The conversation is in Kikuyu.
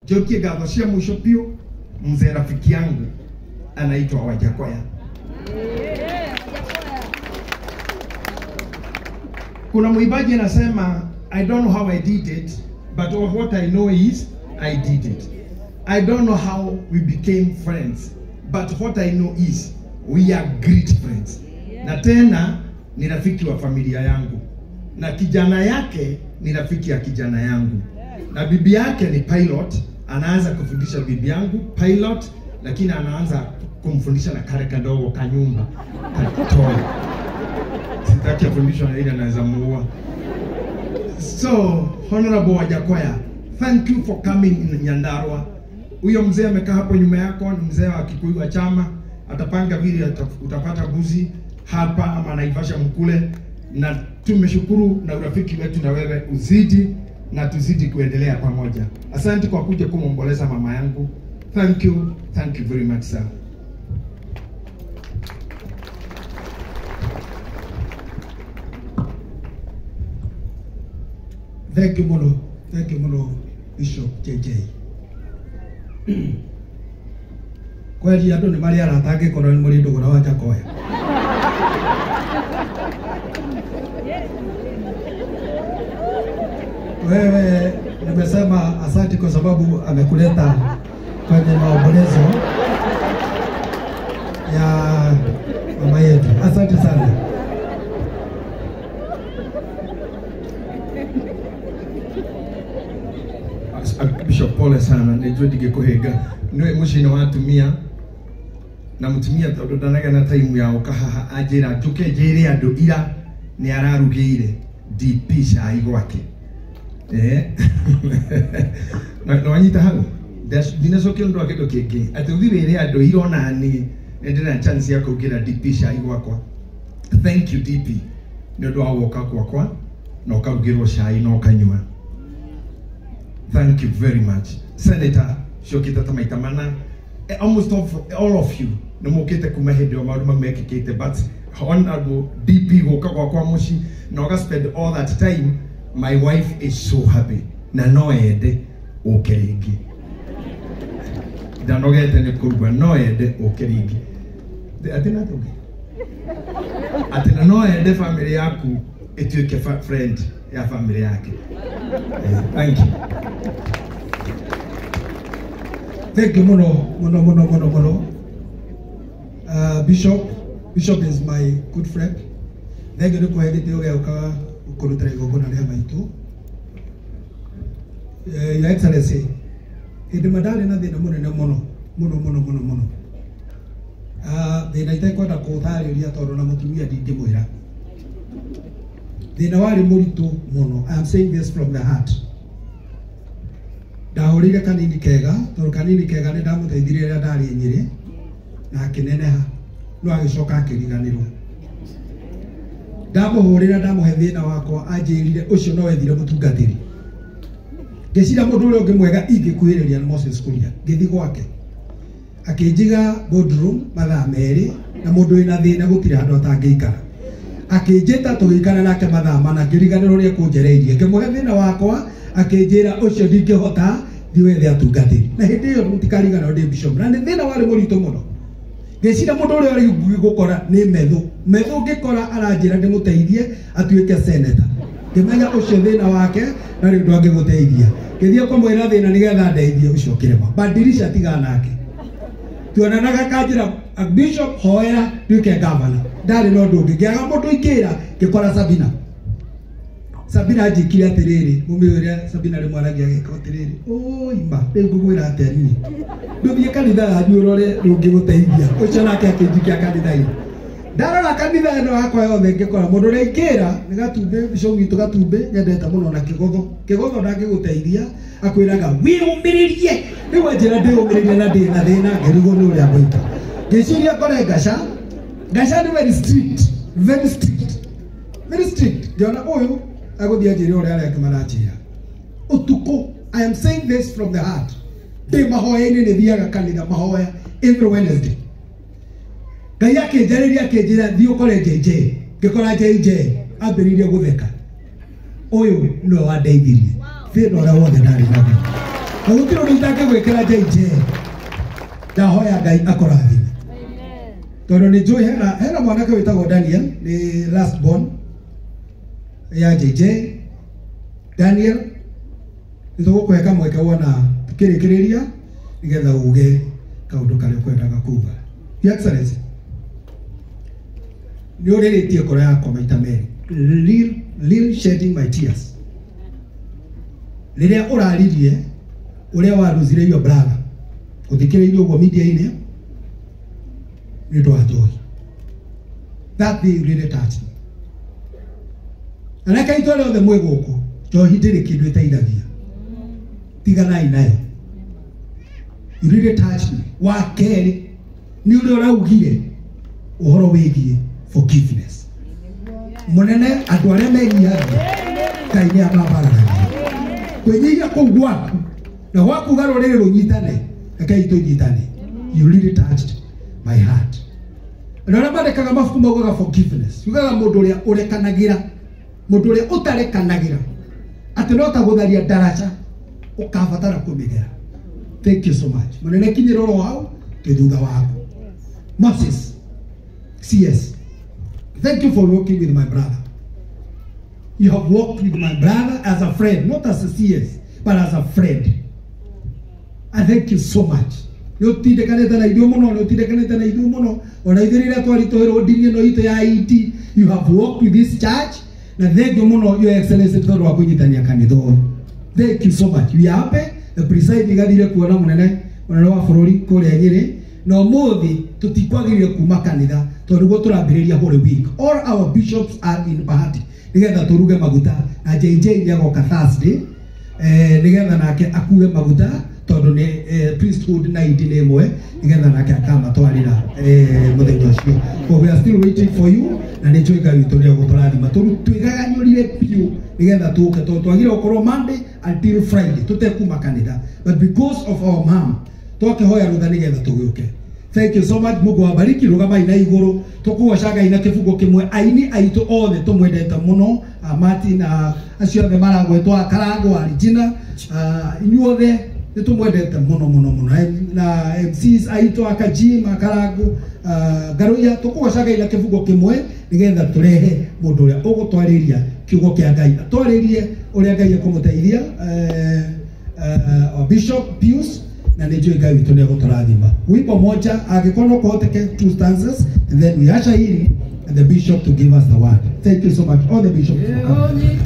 Njokie ngatho cia mũico biũ mzee rafiki yangu anaitwa Wajakoya. Kuna mwimbaji anasema, I don't know how I did it, but what I know is I did it. I don't know how we became friends, but what I know is we are great friends. Na tena ni rafiki wa familia yangu, na kijana yake ni rafiki ya kijana yangu, na bibi yake ni pilot. Anaanza kufundisha bibi yangu pilot, lakini anaanza kumfundisha na kare kadogo kanyumba katoa. Sitaki afundishwe na ile anaweza muua. So Honorable Wajakoya, thank you for coming in Nyandarua. Huyo mzee amekaa hapo nyuma yako ni mzee wa Kikuyu wa chama, atapanga vile utapata buzi hapa ama Naivasha mkule, na tumeshukuru na urafiki wetu na wewe uzidi na tuzidi kuendelea pamoja. Asante kwa kuja kumomboleza mama yangu. Thank you, thank you very much sir. Thank you muno, thank you muno Bishop JJ. Kweli andu ni mari arata angikorwo ni muri ndugura wa Wajakoya. Wewe nimesema asante kwa sababu amekuleta kwenye maombolezo ya mama yetu. Asante sana. Bishop pole sana, nijue ndigikuhinga niwe muciĩ wa atumia na mutumia tondu ndanaga na time ya uka haha anjira njuke njire andu ira ni ararugĩire DP cai gwake. Na wanyita hau ndinacokia ũndũ wa kĩndũ kĩngĩ atĩ ũthiĩ wĩre andũ ira ona niĩ nĩ ndĩna chance ya kũrugĩra DP cai gwakwa. Thank you DP nĩ ũndũ wa gũka gwakwa na ũkarugĩrwo cai na ũkanyua. Thank you very much. Senator ciokĩte ta maita mana. Almost all of you nĩ mũkĩte kuma hĩndĩ ĩyo maũndũ mau mekĩkĩte, but Honorable DP gũka gwakwa mũciĩ na ũga spend all that time, my wife is so happy na no ende ũke rĩngĩ. Ndanogete nĩ kũrua, no ende ũke rĩngĩ. Atĩ na tũngĩ atĩ na no ende family yaku ĩtuĩke friend ya family yake. Thank you. Thank you muno muno muno muno muno. Bishop is my good friend. Thank you nĩ kũhe gĩtĩo gĩa gũka kũrutĩra igongona rĩa maitũ. Your Excellency, hĩndĩ ĩmwe ndarĩ na thĩna mũnene mũno mũno mũno mũno mũno. Thĩna itekwenda kũũtarĩria tondũ na mũtumia ndingĩmwĩra. Thĩna warĩ mũritũ mũno. I am saying this from the heart. Ndahũrĩire kanini kega tondũ kanini kega nĩ ndamũteithirie rĩrĩa ndarĩ Nyĩrĩ na akĩneneha, no agĩcoka akĩriganĩrwo. Ndamũhũrĩra ndamũhe thĩna wakwa, anjĩrire ũcio no wethire mũtungatĩri. Ngĩciria mũndũ ũrĩa ũngĩ mwega ingĩkuhĩrĩria nĩ Moses Kuria. Ngĩthiĩ gwake akĩnjiga boardroom mathaa merĩ, na mũndũ wĩna thĩna gũtirĩ handũ atangĩikara. Akĩnjĩta tũgĩikara nake mathaa mana, ngĩriganĩrwo ũrĩa ekũnjereirie. Ngĩmũhe thĩna wakwa, akĩnjĩra ũcio ndingĩhota, thiĩ wethe atungatĩri. Na hĩndĩ ĩyo mũtikariganĩrwo ndĩ bishop, na nĩ thĩna warĩ mũritũ mũno. Ngĩciria mũndũ ũrĩa ũrĩ gũkora nĩ Methu. Methu ngĩkora aranjĩra ndĩmũteithie atuĩke senator. Ngĩmenya ũcio thĩna wake na rĩu ndangĩgũteithia. Ngĩthiĩ kũmwĩra thĩna nĩgetha ndeithie, ũcio kĩrema. Badilisha tigana nake. Tuonanaga kanjĩra bishop hoera nduĩke governor. Ndarĩ na ũndũ ũngĩ. Ngĩaga mũndũ ingĩra ngĩkora Sabina. Sabina anjĩkire atĩrĩrĩ, mũmĩ ũrĩa Sabina rĩmwe aragia agĩka atĩrĩrĩ, oi ma, rĩu ngũkwĩra atĩa niĩ? Ndũthiĩ kanitha yanyu ũrore rũngĩgũteithia. Ũcio nake akĩnjikia kanitha-inĩ. Ndarora kanitha ĩno yakwa yothe ngĩkora mũndũ ũrĩa ingĩra nĩ Gatumbĩ, bishop witũ Gatumbĩ, nyendete mũno na Kĩgotho. Kĩgotho ndangĩgũteithia, akwĩraga wĩyũmĩrĩrie. Rĩu anjĩra ndĩyũmĩrĩrie na ndĩ na thĩna, ngĩrigwo nĩ ũrĩa ngwĩka. Ngĩciria ngore Ngaca. Ngaca nĩ very strict, very strict, very strict. Ngĩona ũyũ agũthiĩ anjĩre ũrĩa arĩa angĩ maranjĩra. Ũtukũ, I am saying this from the heart. Ndĩ mahoya-inĩ, nĩ thiaga kanitha mahoya every Wednesday. Ngai akĩnjarĩria akĩnjĩra thiĩ ũkore JJ. Ngĩkora JJ ambĩrĩirie gũtheka. Ũyũ nĩwe wandeithirie thĩna ũrĩa wothe ndarĩ naguo. Na gũtirĩ ũndũ itangĩgwĩkĩra JJ. Ndahoya Ngai akũrathime. Tondũ nĩ njũĩ hena mwanake wĩtagwo Daniel, nĩ last born ya JJ. Daniel, nĩ tũgũkũhe kamweke wona tukĩrĩkĩrĩria nĩgetha uge kaũndũ karĩa ũkwendaga kuga. Your Excellency, nĩ ũrĩrĩtie ngoro yakwa maita merĩ, real shedding my tears. Rĩrĩa ũraririe ũrĩa waruzire your brother, ũthikĩrĩirie ũguo media-inĩ nĩ ũndũ wa njohi. That thing really touched me. Anake aitũ arĩa othe mwĩ gũkũ, njohi ndĩrĩ kĩndũ ĩteithagia. Tiganai nayo. You really touched me. Wa kerĩ, nĩ ũrĩa ũraugire ũhoro wĩgiĩ forgiveness. Mũnene, andũ arĩa menyihagia, Ngai nĩ amabararagia. Kwĩnyihia kũu gwaku na gwakuga rũrĩrĩ rũnyitane, rekei tũnyitane. You really touched my heart. Andũ arĩa mandĩkaga mabuku maugaga forgiveness, yugaga mũndũ ũrĩa ũrekanagĩra, mũndũ ũrĩa ũtarekanagĩra, atĩ no ta gũtharia ndaraca ũkabatara kũmĩgera. Thank you so much. Mũnene, kinyĩra oro hau, twĩ thutha waku. Moses, CS, thank you for working with my brother. You have worked with my brother as a friend, not as a CS, but as a friend. I thank you so much. Nĩ ũtindekanĩte na ithuĩ mũno, nĩ ũtindekanĩte na ithuĩ mũno. Ona ithuĩ rĩrĩa twaritũhĩrwo ndini ĩno itũ ya IT, you have worked with this church. Na thank you mũno, Your Excellency, tondũ wa kũnyitania kanitha ũyũ. Thank you so much. We are happy. The presiding athire kuona mũnene wa bũrũri kũrĩa Nyĩrĩ. Na ũmũthĩ tũtikwagĩrĩire kuma kanitha tondũ nĩguo tũrambĩrĩria Holy Week. All our bishops are in Bahati nĩgetha tũruge maguta, na JJ nĩagoka Thursday, nĩgetha nake akue maguta tondũ nĩ priesthood na indi nĩ ĩmwe, nĩgetha nake akamatwarĩra mũthenya ũcio. But we are still waiting for you, na nĩ njũĩ Ngai witũ nĩegũtũrathima. Twĩgaganyũrire biũ nĩgetha tũke, tondũ twagĩrĩire gũkorwo Monday until Friday tũtekuma kanitha, but because of our mom twakĩhoya rũtha nĩgetha tũgĩũke. Thank you so much. Mungu awabariki. Rugamai na igũrũ tũkũgoca Ngai na kĩbungo kĩmwe. Aini aitũ othe tũmwendete mũno, Martin na acio othe maragwetwo, Akarangwo, Regina, inyuothe nĩ tũmwendete mũno mũno mũno, na MCs aitũ Akajim, Akarangwo, Ngaruiya, tũkũgoca Ngai na kĩbungo kĩmwe nĩgetha tũrehe mũndũ ũrĩa ũgũtwarĩria kiugo kĩa Ngai, atwarĩrie ũrĩa Ngai ekũmũteithia, Bishop Pius, na nĩ njũĩ Ngai witũ nĩegũtũrathima. Wimbo moja angĩkorwo no kũhoteke, 2 stanzas, and then we usher in and the bishop to give us the word. Thank you so much, all the bishops, for coming.